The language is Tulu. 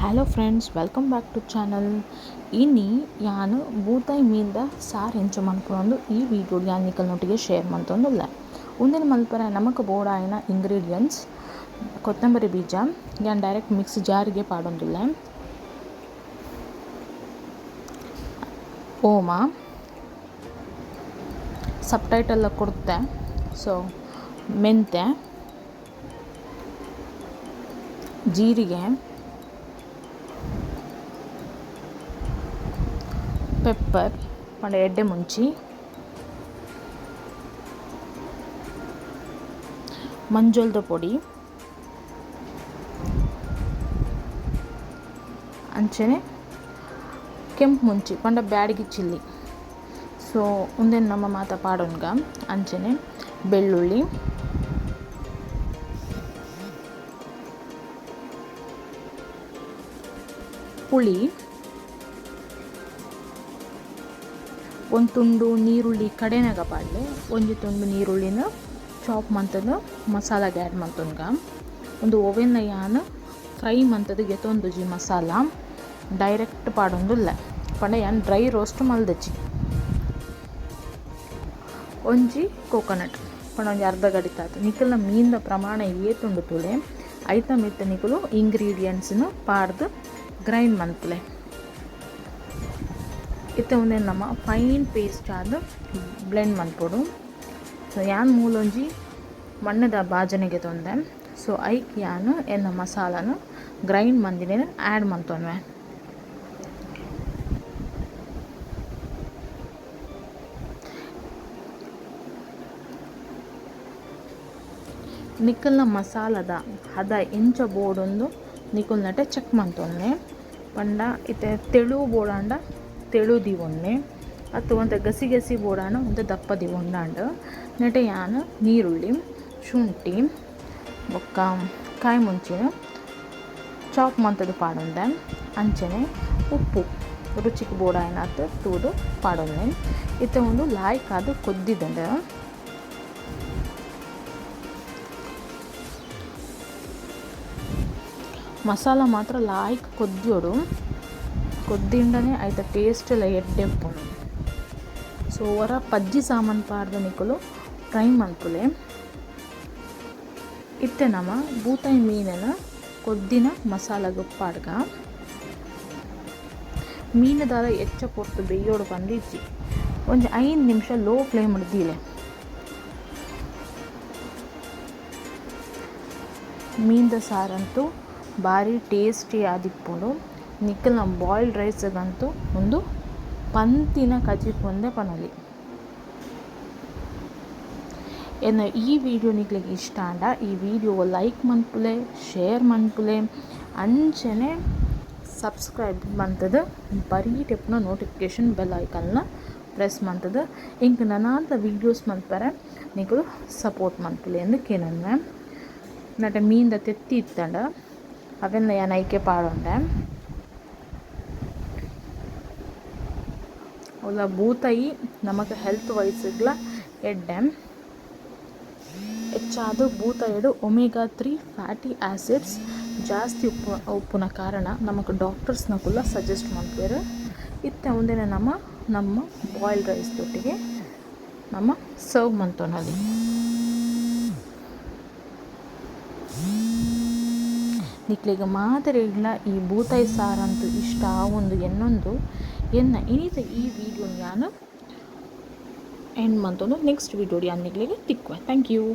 Hello friends, welcome back to channel. ಇನಿ ಯಾನು ಬೂತಾಯಿ ಮೀನ್ದ ಸಾರು ಎಂಚ ಮನ್ಪುನೊಂದು ಈ ವಿಡಿಯೋ ಯಾನ್ ನಿಕಲ್ನೊಟ್ಟಿಗೆ ಶೇರ್ ಮಂತೊಂದುಲ್ಲೆ. ಉಂದೆನ್ ಮಲ್ಪರೆ ನಮಕ್ ಬೋಡಾಯಿನ ಇಂಗ್ರೀಡಿಯೆಂಟ್ಸ್ ಕೊತ್ತಂಬರಿ ಬೀಜ ಯಾನ್ ಡೈರೆಕ್ಟ್ ಮಿಕ್ಸ್ ಜಾರಿಗೆ ಪಾಡೊಂದುಲ್ಲೆ, ಓಮ ಸಬ್ ಟೈಟಲ್ ಕೊರ್ತೆ, ಸೊ ಮೆಂತೆ, ಜೀರಿಗೆ, ಪೆಪ್ಪರ್ ಪಂಡ ಎಡ್ಡೆ ಮುಂಚಿ, ಮಂಜೊಲ್ದ ಪೊಡಿ, ಅಂಚನೆ ಕೆಂಪು ಮುಂಚಿ ಪಂಡ ಬ್ಯಾಡಗಿ ಚಿಲ್ಲಿ. ಸೊ ಉಂದೆನ್ ನಮ ಮಾತ ಪಾಡೊನ್ಗ. ಅಂಚನೆ ಬೆಳ್ಳುಳ್ಳಿ, ಪುಳಿ, ಒಂದು ತುಂಡು ನೀರುಳ್ಳಿ ಕಡೆನಗ ಪಾಡ್ಲೆ, ಒಂಜಿ ತುಂಡು ನೀರುಳ್ಳಿನ ಚಾಪ್ ಮಂತದ ಮಸಾಲಾಗ್ ಆ್ಯಡ್ ಮಂತೊನ್ಗ. ಒಂದು ಓವೆನ್ ಯಾನ್ ಫ್ರೈ ಮಂತದ ಗೆತೊಂದುಜಿ ಮಸಾಲ ಡೈರೆಕ್ಟ್ ಪಾಡೊಂದುಲ್ಲೆ, ಪಂಡ ಯಾನ್ ಡ್ರೈ ರೋಸ್ಟ್ ಮಲ್ದಜಿ. ಒಂಜಿ ಕೋಕೋನಟ್ ಪಂಡ ಒಂಜಿ ಅರ್ಧ ಗಡಿತಾತ್. ನಿಕಲ್ನ ಮೀನ್ದ ಪ್ರಮಾಣ ಏತುಂಡು ತೂಲೆ, ಐತ ಮಿತ್ತ್ ನಿಕುಲು ಇಂಗ್ರೀಡಿಯೆಂಟ್ಸ್ನು ಪಾಡ್ದು ಗ್ರೈಂಡ್ ಮನ್ಪುಲೆ. ಇತ್ತೆ ಉಂದೆನ್ ನಮ ಫೈನ್ ಪೇಸ್ಟ್ ಆದ್ ಬ್ಲೆಂಡ್ ಮನ್ಪೊಡು. ಸೊ ಯಾನ್ ಮೂಲೊಂಜಿ ಮಣ್ಣದ ಬಾಜನಗೆ ತೊಂದೆ. ಸೊ ಐಕ್ ಯಾನ್ ಎನ್ನ ಮಸಾಲನು ಗ್ರೈಂಡ್ ಮಂದಿನೆನ್ ಆ್ಯಡ್ ಮಂತೊನ್ವೆ. ನಿಕಲ್ನ ಮಸಾಲದ ಹದ ಎಂಚ ಬೋಡೊಂದು ನಿಕುಲ್ನಟೆ ಚೆಕ್ ಮಂತೊನ್ವೆ. ಪಂಡ ಇತ್ತೆ ತೆಳು ಬೋಡಾಂಡ ತೆಳು ದೀವೊನ್ನೆ, ಅತ್ತ್ ಒಂತೆ ಗಸಿ ಗಸಿ ಬೋಡಾಂಡ ಒಂತೆ ದಪ್ಪ ದೀವೊಂಡಾಂಡ್. ನೆಟೆ ಯಾನ್ ನೀರುಳ್ಳಿ, ಶುಂಠಿ ಬೊಕ್ಕ ಕಾಯಿ ಮುಂಚಿನ ಚಾಪ್ ಮಂತುದು ಪಾಡೊಂದೆ. ಅಂಚನೆ ಉಪ್ಪು ರುಚಿಕ್ ಬೋಡಾಯಿನಾತ್ ತೂದು ಪಾಡೊಂದೆ. ಇತ್ತೆ ಉಂದು ಲಾಯ್ಕ್ ಆದ್ ಕೊದ್ದಿದ್ಂಡ್. ಮಸಾಲ ಮಾತ್ರ ಲಾಯ್ಕ್ ಕೊದ್ದಿಯೊಡು, ಕೊದ್ದಿಂಡನೆ ಐತ ಟೇಸ್ಟ್ ಲ ಎಡ್ಡೆ ಉಪ್ಪುಂಡು. ಸೊ ಒರ ಪಜ್ಜಿ ಸಾಮಾನ್ ಪಾಡ್ದ್ ನಿಕುಲು ಟ್ರೈ ಮನ್ಪುಲೆ. ಇತ್ತೆ ನಮ ಬೂತಾಯಿ ಮೀನನ ಕೊದ್ದಿನ ಮಸಾಲಗ್ ಪಾಡ್ಗ. ಮೀನ್ ದಾಲ ಎಚ್ಚ ಪೊರ್ತು ಬೇಯೋಡು ಪಂದ್ ಇಜ್ಜಿ, ಒಂಜಿ 5 ನಿಮಿಷ ಲೋ ಫ್ಲೇಮ್ ಡ್ ದೀಲೆ. ಮೀನ್ದ ಸಾರಂತೂ ಬಾರಿ ಟೇಸ್ಟಿ ಆದಿಪ್ಪುಂಡು. ನಿಕಲ್ನ ಬಾಯ್ಲ್ಡ್ ರೈಸ್ಗಂತೂ ಉಂದು ಪಂತಿನ ಕಜಿಪುಂದೆ ಪನೊಲಿ. ಎನ್ನ ಈ ವಿಡಿಯೋ ನಿಕ್ಲೆಗ್ ಇಷ್ಟ ಆಂಡ ಈ ವಿಡಿಯೋ ಲೈಕ್ ಮನ್ಪುಲೆ, ಶೇರ್ ಮನ್ಪುಲೆ, ಅಂಚನೆ ಸಬ್ಸ್ಕ್ರೈಬ್ ಮಂತುದು ಬರೀ ಟಿಪ್ನ ನೋಟಿಫಿಕೇಶನ್ ಬೆಲ್ ಐಕಾನ್ನ ಪ್ರೆಸ್ ಮಂತುದು ಇಂಕ್ ನನಾಂತ ವಿಡಿಯೋಸ್ ಮನ್ಪರೆ ನಿಕುಲು ಸಪೋರ್ಟ್ ಮನ್ಪುಲೆ ಎಂದು ಕೇನೊನ್ವೆ. ನಟ ಮೀನ್ದ ತೆತ್ತಿ ಇತ್ತಂಡ ಅವೆನ್ ಯಾನ್ ಐಕೆ ಪಾಡೊಂಡೆ. ಅವುಲ ಬೂತಾಯಿ ನಮಕ್ ಹೆಲ್ತ್ ವೈಸ್ಗ್ಲ ಎಡ್ಡೆ. ಹೆಚ್ಚಾದ್ ಬೂತಾಯಿಡ್ ಒಮೆಗಾ 3 ಫ್ಯಾಟಿ ಆಸಿಡ್ಸ್ ಜಾಸ್ತಿ ಉಪ್ಪುನ ಕಾರಣ ನಮಕ್ ಡಾಕ್ಟರ್ಸ್ ನಕುಲ ಸಜೆಸ್ಟ್ ಮನ್ಪುವೆರ್. ಇತ್ತೆ ಉಂದೆನ್ ನಮ ನಮ್ಮ ಬಾಯ್ಲ್ಡ್ ರೈಸ್ ದೊಟ್ಟಿಗೆ ನಮ ಸರ್ವ್ ಮಂತೊನೊಲಿ. ನಿಕ್ಲೆಗ್ ಮಾತೆರೆಗ್ಲ ಈ ಬೂತಾಯಿ ಸಾರಂತೂ ಇಷ್ಟ ಆವೊಂದು ಎನ್ನೊಂದು ಎನ್ನ ಇನಿತ ಈ ವಿಡಿಯೋ ಯಾನ್ ಎಂಡ್ ಮಂತೊಂದು ನೆಕ್ಸ್ಟ್ ವಿಡಿಯೋ ಯಾನ್ ನಿಕ್ಲೆಗ್ ತಿಕ್ಕುವೆ. Thank you.